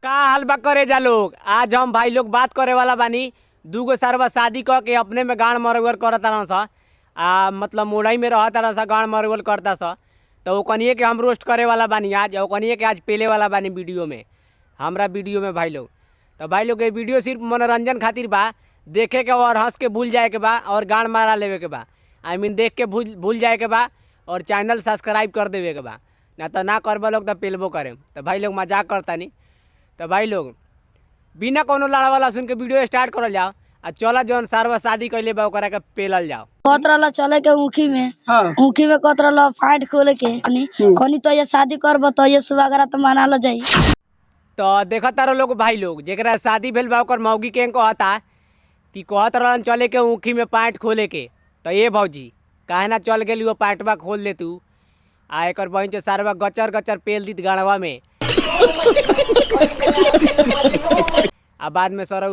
का हाल बा करे जा लोग। आज हम भाई लोग बात करे वाला बानी दूगो सारवा शादी क के अपने में गांड मरवर करत रहन स आ मतलब मोड़ई में रहत रहन स गांड मरवल करता स। तो ओकनिए के हम रोस्ट करे वाला बानी आज, ओकनिए के आज पेले वाला बानी वीडियो में, हमरा वीडियो में भाई लोग। तो भाई लोग ये वीडियो सिर्फ मनोरंजन खातिर बा, देखे के और हंस के भूल जाए के बा और गांड मारा लेवे के बा, I mean देख के भूल भूल जाए के बा और चैनल सब्सक्राइब कर देवे के बा, ना तो ना करबा लोग तो पेलबो करेम। तो भाई लोग मजाक करतानी। तो भाई लोग बिना कोनो लड़ा वाला सुन के वीडियो स्टार्ट करल जाओ आ चला जौन सारवा शादी कैले बा ओकरा के पेलल जाओ। कहत रहल चले के ऊखी में, हाँ। ऊखी में कहत रहल फाइट खोले के खनी तो ये शादी करब तो ये सुहागरा तो मनाल जाई। तो देखत तारो लोग भाई लोग जेकरा शादी भेल बा ओकर मौगी के कहता कि कहत रहलन चले के ऊखी में पैंट खोले के। तो ये भौजी काहे ना चल गेली वो पैंटवा खोल ले तू आ एकर बहिन के सारवा गचर गचर पेल दीत गाड़वा में आ बाद में सर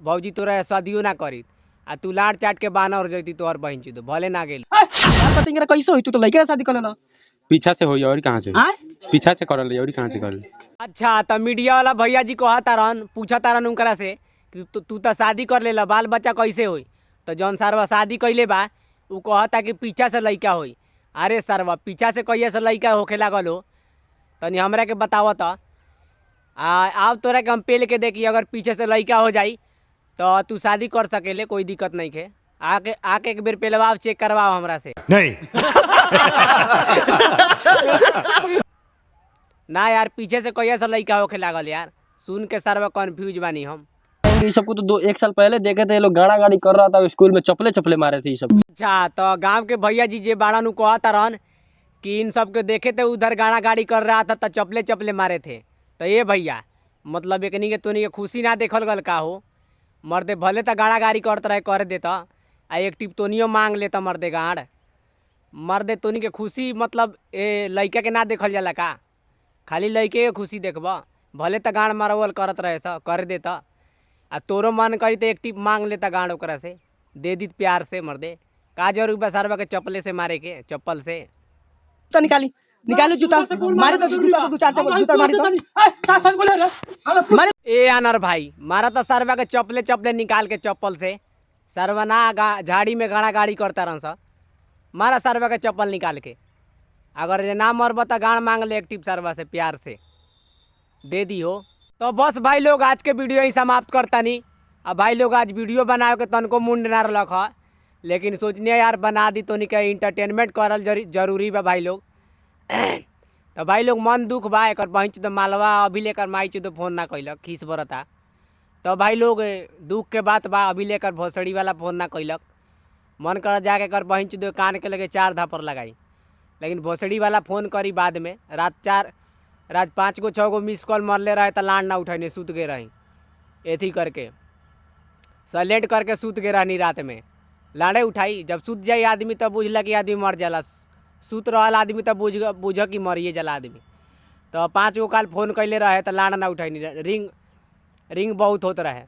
भौजी तोरा शादियो ना करी आ तू लाड़ चाट के बानर जैती तोहर बहिन चुदो भले ना गेल। यार पता नहीं कैसे होई, तू तो लड़के के शादी कर लेला। पीछा से होई और कहाँ से होई? आय? पीछा से करल और कहाँ से करल? अच्छा तो मीडिया वाला भैया जी कहता रहन, पूछता रहन उनकरा से कि तू तो शादी कर लेला बाल बच्चा कैसे होई। तो जौन सारवा शादी कैले बा उ कहता कि पीछा से लइका होई। अरे सारवा पीछा से कहिया से लइका होखे लागल हो, तनी हमरा के बताव त। आ आब तोरा के हम पेल के देखी अगर पीछे से लइका हो जाई तो तू शादी कर सकेले, कोई दिक्कत नहीं खे। आके आके एक बेर पेलवाव चेक करवाओ हमरा से। नहीं। ना यार पीछे से कहिया से लइका होखे लागल यार, सुन के सारवा कंफ्यूज बानी हम। ये सबको तो दो एक साल पहले देखे थे, ये लोग गाड़ा गाड़ी कर रहा था स्कूल में, चपले चपले मारे थे ये सब। अच्छा तो गांव के भैया जी जे बाड़न उ कहता रहन कि इन सब के देखे थे उधर गाड़ा गाड़ी कर रहा था तो चपले चपले मारे थे। तो ये भैया मतलब एकनी के तोनी के खुशी ना देखल गल का हो, मर्दे भले तो गाड़ा गाड़ी करत रहे कर देता आ एक टिप तोनियो मांग लेता मर्दे गाड़ मर्दे तोनी के खुशी मतलब ए लइका के ना देखल जाला का, खाली लइके के खुशी देखब, भले तो गाड़ मारवल करत रहे स कर देता आ तोरो मन करी तो एक टिप मांग लेता गाड़ ओकरा से दे दी प्यार से मर्दे, का जरूर बा सारवा के चप्पले से मारे के, चप्पल से। जूता निकाली, निकालो जूता, मारे तो जूता से दो चार चप्पल जूता मारी तो मारे। ए अनर भाई मारा तो सारवा के चप्पले चप्पले निकाल के चप्पल से सारवा ना झाड़ी में गाड़ा गाड़ी करता रहन स, मारा सारवा के चप्पल निकाल के, अगर जे ना मरब तो गाड़ मांग ले एक टिप सारवा से प्यार से दे दी हो। तो बस भाई लोग आज के वीडियो ही समाप्त करता नहीं। अब भाई लोग आज वीडियो बनावे के तनको मुंड ना रख, लेकिन सोचनी यार बना दी तो के इंटरटेनमेंट करल जरूरी बा भाई लोग। तो भाई लोग मन दुख बा एकर बहिन चुद मालवा अभी लेकर माई चुद फोन ना कैलक खीस बरता। तो भाई लोग दुख के बात बा अभी लेकर भोसड़ी वाला फोन ना कैलक, मन कर जाके एकर बहिन चुद कान के लगे चार धापर लगाई, लेकिन भोसड़ी वाला फोन करी बाद में रात चार रात 5 गो 6 गो मिस कॉल मरले रहे तो लान ना उठैने सुत गए रही एथी करके साइलेंट करके सुत गए रहनी रात में लाड़े उठाई। जब सुत जाई आदमी तब बुझला कि आदमी मर जाला, सुत रहल आदमी तब बुझ कि मरिए जाला आदमी। तो 5 गो काल फोन कैले रहे तो लाड़ ना उठैनी, रिंग रिंग बहुत होत रहे,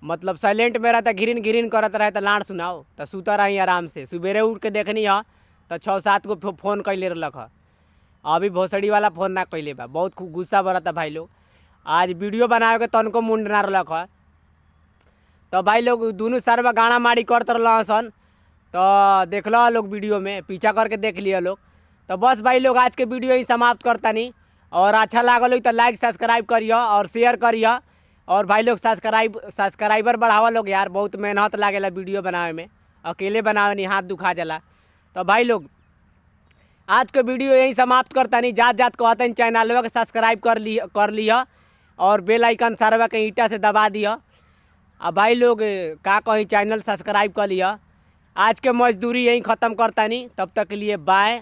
मतलब साइलेंट में रहता घिरिन घिरिन करत रहे तो लाड़ सुनाओ तो सुता रही आराम से। सुबेरे उठ के देखनी है तो 6-7 गो फोन कैले रहलक ह, अभी भोसड़ी वाला फोन ना कैले बा, बहुत खूब गुस्सा बरता भाई लोग। आज वीडियो बनावे के तनको मुंड ना रहलक ह। तो भाई लोग दुनू सारवा गाना मारी करत रहल सन तो देखल लोग वीडियो में पीछा करके देख लिया लोग। तो बस भाई लोग आज के वीडियो ही समाप्त करता नहीं, और अच्छा लागल हो तो लाइक सब्सक्राइब करिए और शेयर करिए, और भाई लोग सब्सक्राइबर बढ़ावा लोग यार, बहुत मेहनत लागेला वीडियो बनावे में, अकेले बनावे नहीं हाथ दुखा जाला। तो भाई लोग आज के वीडियो यही समाप्त करता नहीं, जात जात कहते हैं चैनलवा के सब्सक्राइब कर लिया और बेल आइकन सारवा के ईंटा से दबा दिया। अब भाई लोग का कहीं चैनल सब्सक्राइब कर लिया। आज के मजदूरी यहीं ख़त्म करता नहीं, तब तक के लिए बाय।